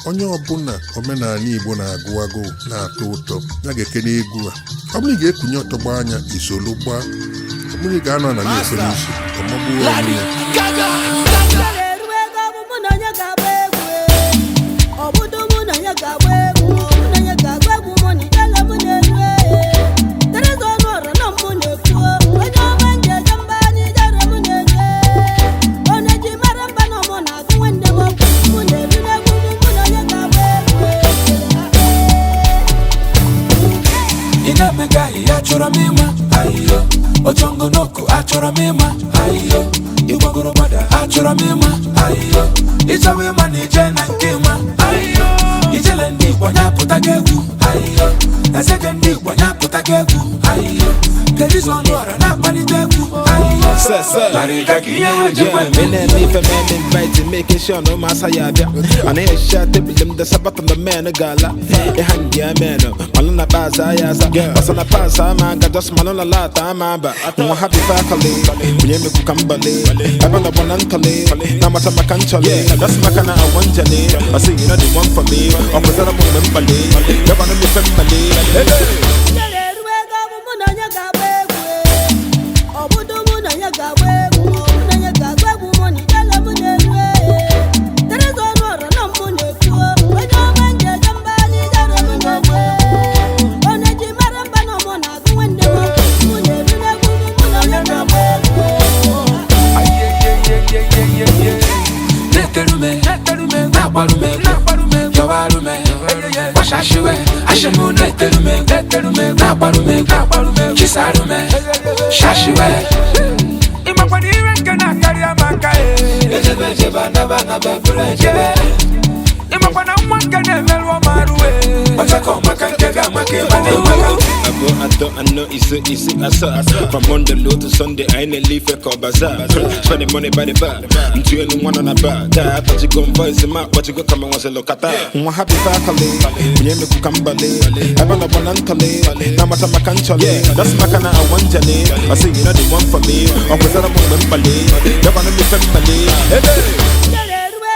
Onye ọbụla omenala Igbo na-agụ agụụ na-atọ ụtọ ya ga-ekene egwu a. Ọ bụrụ ị ga-ekunye ọtọgbọ anya isolu gbaa, ọ bụrụ ị ga-anọ na na-efe n'isi ọmagbuo onwe ya. Ị na-emega ahịhịa, achọrọ m ịma ahịhịa ochongonoko, achọrọ m ịma ahịhịa ịgbagoro gbada, achọrọ m ịma ahịhịa ịchọwa ịma na ije na nke ịma ahịhịa ijele ndị Igbo nyapụta gị egwu ahịhịa ezege ndị Igbo nyapụta gị egwu ahịhịa Teriza Ọnụọra na-akpalite egwu ahịhịa Sir, sir. Larịga ka ihe wee jekwe. Yeah, me na me for man invite, making sure no masa ya bịa. Ana ehicha tebụl m desa battle man gala. Ịha ndị ya man, malụ na paasa ya asa. Ọsọ na paasa ama aga, just malụ na lata ama aba. Nwa happy fakọli, onye mekwu ka mbali. Ebe na gbọ na ntọli, na amata maka nchọli. Just maka na awọ njali, I say you know the one for me. Ọ kwụsịrị m mgbe mkpali, gọvanọ m ife mmali. Hey, hey. Na-eterume, na-agbarume, yọwarume, gbachashiwe ashimu, na-eterume, na-agbarume, chisarume, shashiwe. Ịmakwara ire nke na-akarị amaka ejebe ejebe anaba anaba bụrụ ejebe. Ịmakwa na nwa nke na-emerụ ọmarụwe ọchakọ maka nke ga-amaka ịma na ịmaka. Abụọ, atọ, anọ, ise, ise, asaa. From Monday low to Sunday, anyị na-ele ife ka ọ bazaar. Spending money by the bar. Ntụ elu nwa nọ na bar. Taa atachigo m voice ma akpọchigo ka ma nwasịlụ kata. Nwa happy fakọli, onye mekwu ka mbali. Ebe na gbọ na ntọli, na amata maka nchọli. That's maka na awọ njali. I say you know the one for me. Ọ kwụsịrị m mgbe mkpali. Gọvanọ m ife mmali. Hey, hey.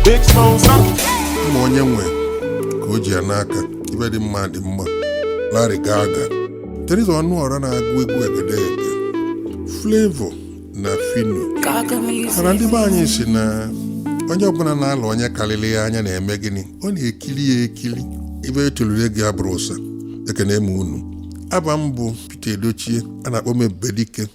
Big Smosa. Ma onye nwe ka o ji ya n'aka, ibe dị mma dị mma. Larry Gaga, Teriza Ọnụọra na-agụ egwu egedege, Flavour na Phyno. Mana ndị be anyị si na onye ọbụla na-alụ onye karịrị ya anya na-eme gịnị? Ọ na-ekiri ya ekiri. Ibe etoluru ego ya bụrụ ụsa. Ekene m unu. Aba m bụ Peter Edochie, a na-akpọ m Ebubedike.